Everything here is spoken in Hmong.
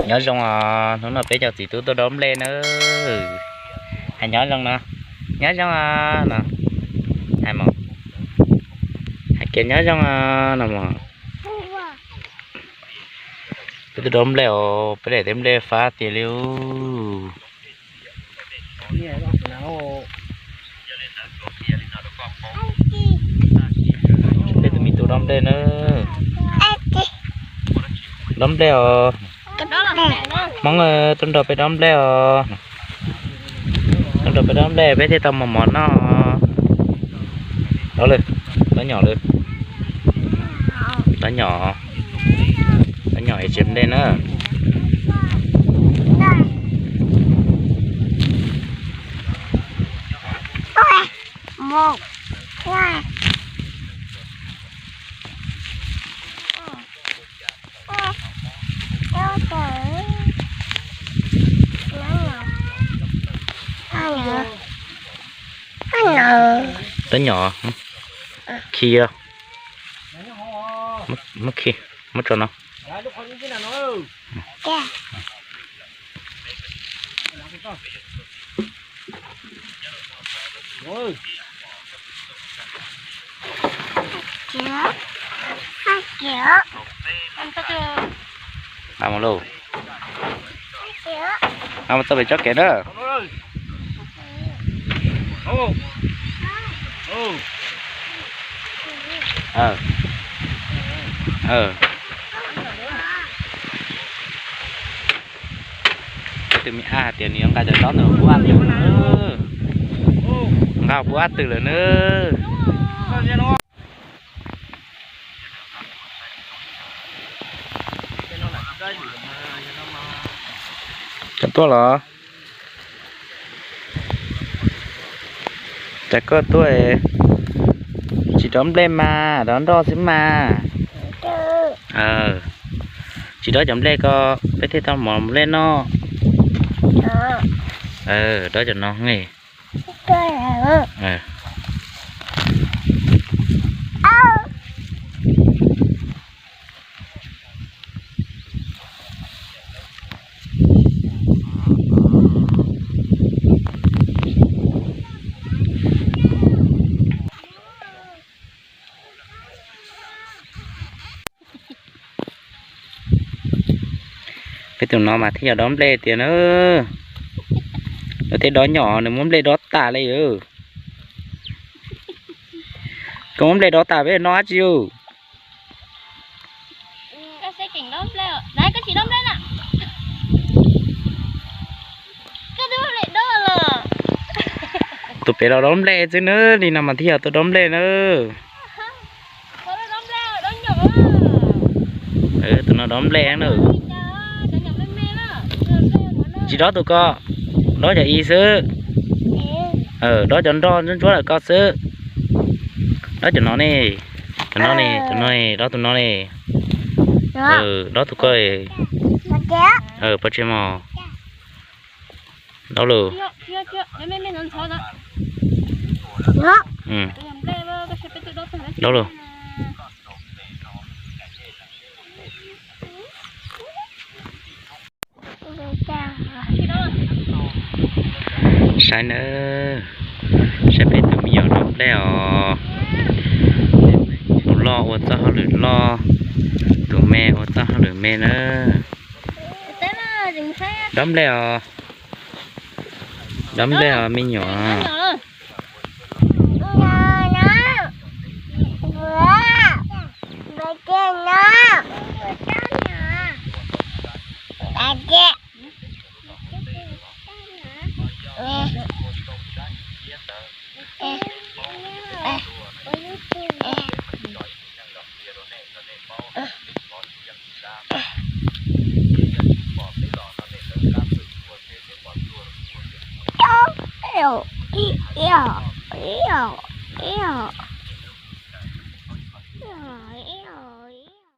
Nyob zoo os, hnub no peb cov txiv tub tuaj dob nplej na. Hais nyob zoo no, nyob zoo os no. Hais mos, hais kiag nyob zoo os no mos. Peb tuaj dob nplej os, peb daim teb nplej fab tiag li. Peb tus me tub dob nplej na. Dob nplej os. Hmoob, tuaj nrog peb dob nplej os. Tuaj nrog peb dob nplej peb thiaj tau mos mos noj. Dob lawm, dob nyom lawm. Dob nyom, dob nyom es tsev nplej na. Dob nyom, khi, muab khi, muab tso no. Mus lauj. Mus txog pem tsob kev na. Peb tus me ab hais tias nws yuav nqa cov dob ntawd pub ab twg na. Nqa pub ab twg lawm na. Koj tuaj los? Cas koj tuaj tsis dob nplej mas dob nroj xwb mas. Tsis dob cov nplej ko peb thiaj tau mov nplej noj. Dob cov no ne. Peb tus no mas thiaj yog dob nplej tiag na. Lawv tej dob nyom nws muab nplej dob tas li. Koj muab nplej dob tas peb noj dab tsi? Tus pem los dob nplej xwb na, li no mas thiaj yog tus dob nplej na. Tus no dob nplej na. Tsis dob tus ko, dob cov i xwb. Dob cov nroj ntsuab ntsuab lawm ko xwb. Dob cov no ne, cov no ne, cov no ne, dob tus no ne. Dob tus ko. Pov tseg mog. Dob lawm. Dob lawm. Saib nawb, saib peb tus me nyuam dob nplej os. Tus loj ua txoj hauj lwm loj, tus me ua txoj hauj lwm me nawb. Dob nplej os. Dob nplej os me nyuam.